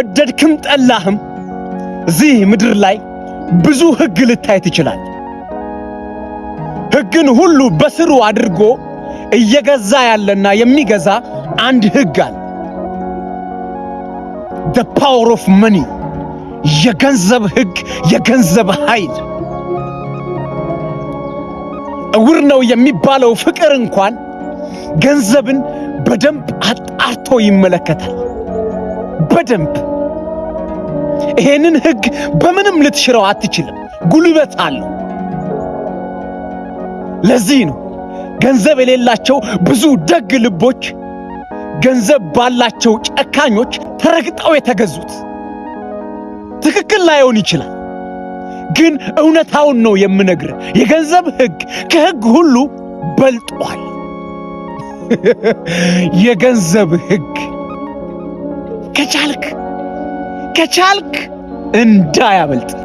ወደድክም ጠላህም እዚህ ምድር ላይ ብዙ ሕግ ልታይ ትችላለህ። ሕግን ሁሉ በስሩ አድርጎ እየገዛ ያለና የሚገዛ አንድ ሕግ አለ። The power of money፣ የገንዘብ ሕግ፣ የገንዘብ ኃይል። እውር ነው የሚባለው ፍቅር እንኳን ገንዘብን በደንብ አጣርቶ ይመለከታል። በደንብ። ይሄንን ሕግ በምንም ልትሽረው አትችልም። ጉልበት አለው። ለዚህ ነው ገንዘብ የሌላቸው ብዙ ደግ ልቦች ገንዘብ ባላቸው ጨካኞች ተረግጠው የተገዙት። ትክክል ላይሆን ይችላል፣ ግን እውነታውን ነው የምነግርህ። የገንዘብ ሕግ ከሕግ ሁሉ በልጧል። የገንዘብ ሕግ ከቻልክ ከቻልክ እንዳያመልጥህ።